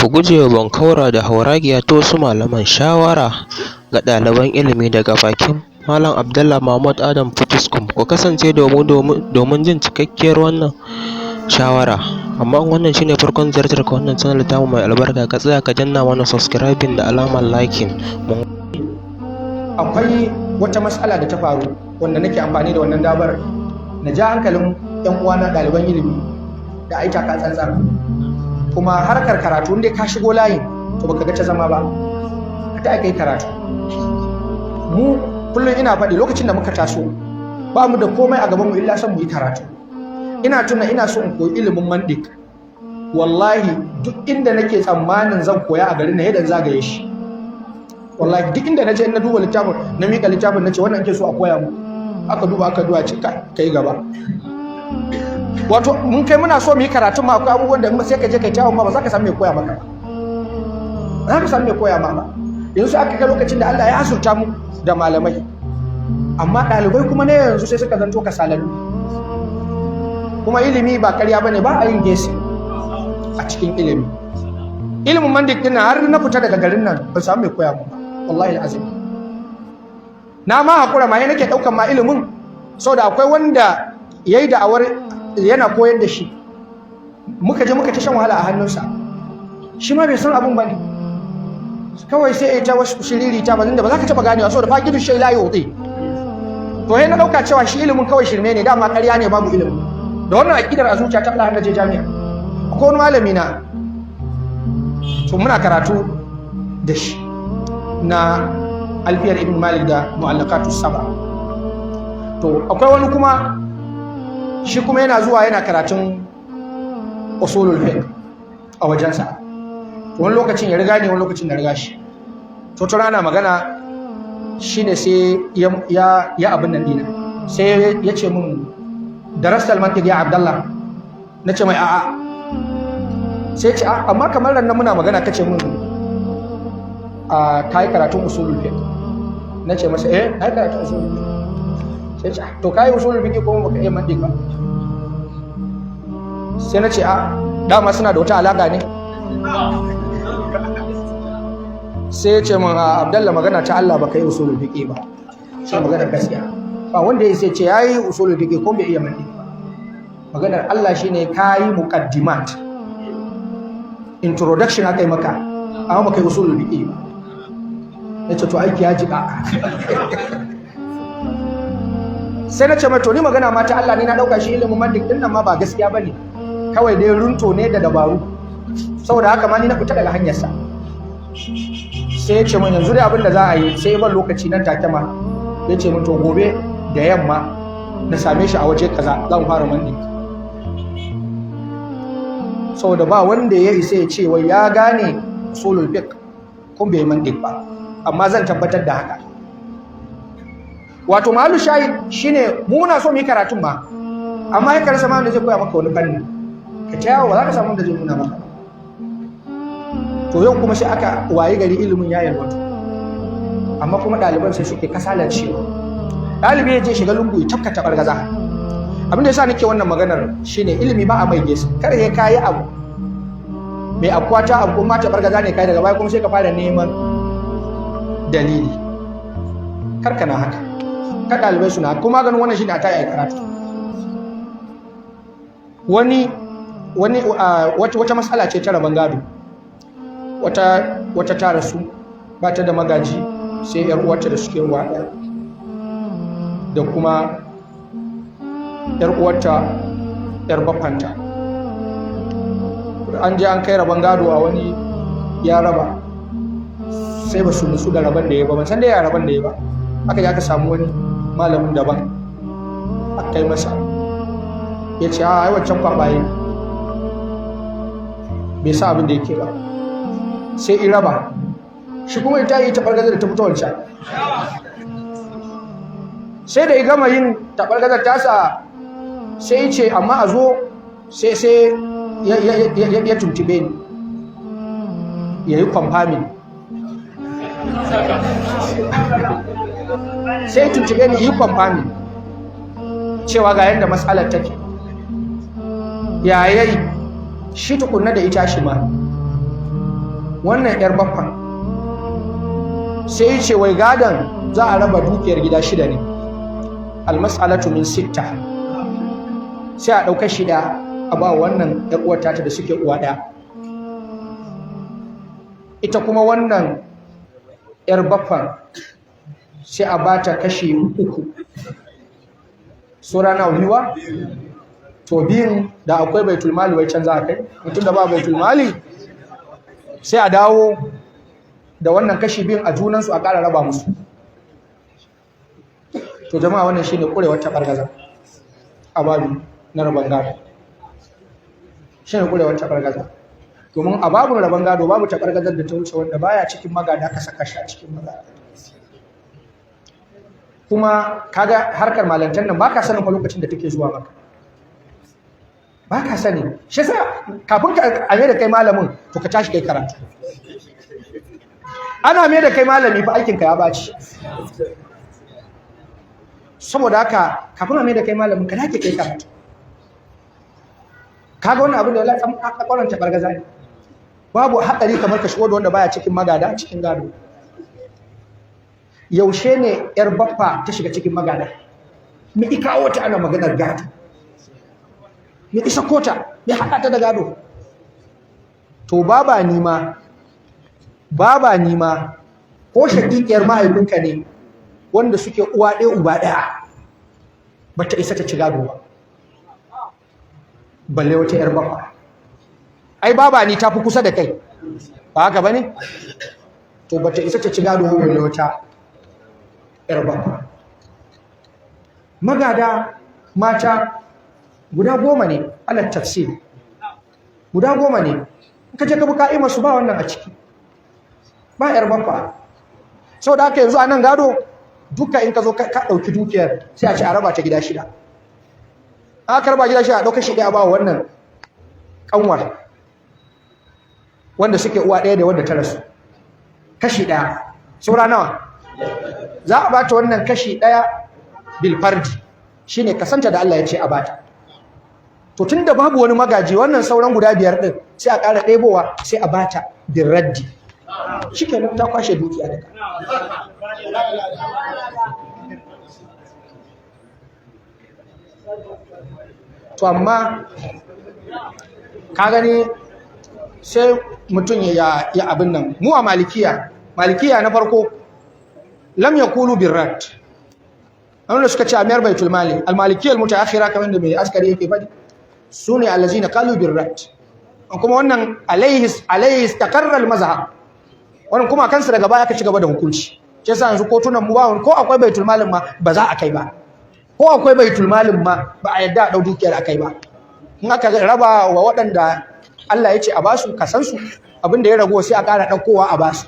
Ku gujewa bankaura da hauragiya ta wasu malaman. Shawara ga ɗaliban ilimi daga bakin Malam Abdallah Mahmud Adam Potiskum. Ku kasance da mu domin jin cikakkiyar wannan shawara. Amma in wannan shine farkon ziyartar ka wannan channel tamu mai albarka, ka tsaya ka danna mana subscribing da alamar liking. Mun Akwai wata matsala da ta faru wanda nake amfani da wannan damar na ja hankalin 'yan uwana ɗaliban ilimi da ai taka tsantsan. Kuma harkar karatu, inda ka shigo layin, to baka ga ta zama ba, ka ta kai karatu. Mu kullum ina faɗi, lokacin da muka taso ba mu da komai a gaban mu illa son mu yi karatu. Ina tuna ina so in koyi ilimin mantiq. Wallahi duk inda nake tsammanin zan koya a garin na, yadda zagaye shi, wallahi duk inda naje, in na duba littafin, na mika littafin, nace wannan ake so a koya mu, aka duba, aka duba, ce kai gaba. Wato mun kai muna so mu yi karatun ma, akwai abubuwan da sai ka je kai tawon ma ba za ka samu mai koya maka ba, za ka samu mai koya ma ba. Yanzu aka kai lokacin da Allah ya asurta mu da malamai, amma ɗalibai kuma na yanzu sai suka zanto kasalallu. Kuma ilimi ba ƙarya bane, ba a yin guessing a cikin ilimi. Ilimin mantiq din, har na fita daga garin nan ban samu mai koya mu ba. Wallahi alazim na ma hakura ma, nake daukan ma ilimin, saboda akwai wanda yayi da'awar yana koyar da shi. Muka je muka ta shan wahala a hannunsa, shi ma bai san abun bane. Kawai sai ya ta wasu shiriri ta bazin da ba za ka taba ganewa, saboda فاقد الشيء لا يعطيه. To sai na dauka cewa shi ilimin kawai shirme ne, dama ƙarya ne, babu ilimi. Da wannan aqidar a zuciya ta Allah na je jami'a. Akwai wani malami na, to muna karatu da shi na Alfiyar Ibn Malik da Mu'allaqatu Saba. To akwai wani kuma, shi kuma yana zuwa yana karatun usulul fiqh a wajensa. Wani lokacin ya riga ni, wani lokacin na riga shi. To ta rana magana shine sai ya abin nan dina, sai ya ce mun, "درست المنطق يا Abdallah?" Na ce mai a'a. Sai ce, "Amma kamar ran muna magana kace mun a kai karatun usulul fiqh." Na ce masa, "Eh, na yi karatun usulul fiqh." Sai ce, "To kai usulul fiqh ko baka iya mantiq ba?" Sai na ce, "A dama suna da wata alaka ne?" Sai ya ce min, "A Abdallah, magana ta Allah, baka yi usulul fiqh ba." Sai magana gaskiya, ba wanda ya sai ce yayi usulul fiqh ko bai iya mantiq ba. Maganar Allah shine kayi muqaddimat, introduction aka yi maka, amma baka yi usulul fiqh ba. Nace, "To aiki ya jika." Sai na ce mai, "To ni magana ma ta Allah, ni na dauka shi ilimin mantiq din nan ma ba gaskiya bane, kawai dai runto ne da dabaru, saboda haka ma ni na fita daga hanyarsa." Sai ya ce min, yanzu dai abin da za a yi, sai ban lokaci nan take ma, ya ce min to gobe da yamma na same shi a waje kaza, za mu fara mantiq, saboda ba wanda ya isa ya ce wai ya gane usulul fiqh kun bai mantiq ba. Amma zan tabbatar da haka. Wato mahallu shahid shine mu muna so mu yi karatun ma, amma ya karasa ma wanda zai koya maka wani fanni, ka ta yawo ba za ka samu wanda zai nuna maka. To yau kuma sai aka wayi gari ilimin ya yalwata, amma kuma ɗaliban sai suke kasalar cewa ɗalibi ya je shiga lungu ya tafka taɓargaza. Abin da yasa nake wannan maganar shine ilimi ba a mai guess. Kar ya kayi abu mai akwata abu kuma taɓargaza ne kai, daga baya kuma sai ka fara neman dalili. Kar kana haka, ka ɗalibai suna kuma ganin wannan shine a tayi karatu. Wani wani wata matsala ce ta rabon gado. Wata ta rasu, ba ta da magaji sai yar uwarta da suke uwa ɗaya da kuma yar uwarta yar baffanta. An je an kai rabon gado a wani ya raba, sai ba su nutsu da rabon da ya ba. Ban san da ya rabon da ya ba. Aka je aka samu wani malamin daban, aka kai masa, ya ce, "A ai wancan kwabaye bai sa abin da yake ba." Sai in raba shi kuma ita yi taɓargazar da ta fito wancan. Sai da ya gama yin taɓargazar tasa, sai ce amma a zo, sai ya tuntube ni ya yi confirming. Sai ya tuntube ni yi confirming cewa ga yadda matsalar take, yayayi shi tukunna da ita shi ma. Wannan yar baffan sai ce wai gadon za a raba dukiyar gida shida ne, almas'alatu min sitta, sai a ɗauka shida a ba wannan yar uwar tata da suke uwa ɗaya. Ita kuma wannan yar baffan sai a ba ta kashi uku, sura na wiwa. To biyun da akwai baitul mali, wai can za a kai mutum da ba baitul mali, sai a dawo da wannan kashi biyun a junansu a ƙara raba musu. To jama'a, wannan shine ƙurewar taɓargaza a babu na rabon gado, shine ƙurewar taɓargaza. Domin a babun rabon gado babu taɓargazar da ta wuce wanda baya cikin magada ka saka shi a cikin magada. Kuma kaga harkar malantar nan, baka sanin fa lokacin da take zuwa maka, baka sani. Shi yasa kafin ka a da kai malamin, to ka tashi kai karatu. Ana mai da kai malami fa, aikinka ya baci. Saboda haka kafin a mai da kai malamin, ka dake kai karatu. Kaga wannan abin da wallahi tsakwaranta bargaza ne. Babu hatsari kamar ka shigo da wanda baya cikin magada cikin gado. Yaushe ne yar baffa ta shiga cikin magada? Me ikawo ta ana maganar gado? Me isa kota? Me haɗa ta da gado? To baba ni ma, baba ni ma, ko shakikiyar mahaifinka ne wanda suke uwa ɗaya uba ɗaya, bata isa ta ci gado ba, balle wata yar baffa. Ai baba ni tafi kusa da kai, ba haka bane? To bata isa ta ci gado ba, balle wata yar baffa. Magada mata guda 10 ne, ala tafsir guda 10 ne. In ka je ka bi ka'imar su, ba wannan a ciki, ba yar baffa. Saboda haka yanzu a nan gado duka, in ka zo ka ɗauki dukiyar, sai a ce a raba ta gida shida. Aka raba gida shida, a ɗauka shi ɗaya ba wannan ƙanwar wanda suke uwa ɗaya da wanda ta rasu kashi ɗaya. Saura nawa? Za a bata wannan kashi ɗaya bilfardi, shine kasanta da Allah ya ce a bata. To tunda babu wani magaji, wannan sauran guda biyar ɗin sai a ƙara ɗebowa, sai a bata birraddi. Shikenan, ta kwashe dukiya daga. To amma ka gani, sai mutum ya ya abin nan. Mu a malikiya, malikiya na farko lam yakulu birrat, wanda suka ce amiyar baitul mali. Al malikiyya al mutaakhira, kamar da mai askari yake faɗi, sune allazina qalu birrat. Kuma wannan alaihi alaihi istaqarra al mazhab. Wannan kuma kansu daga baya aka ci gaba da hukunci. Shi yasa yanzu kotunan mu ba ko akwai baitul malin ma ba za a kai ba, ko akwai baitul malin ma ba a yadda a dau dukiyar a kai ba. In aka raba wa waɗanda Allah ya ce a basu kasansu, abin da ya rago sai a ƙara ɗaukowa a basu.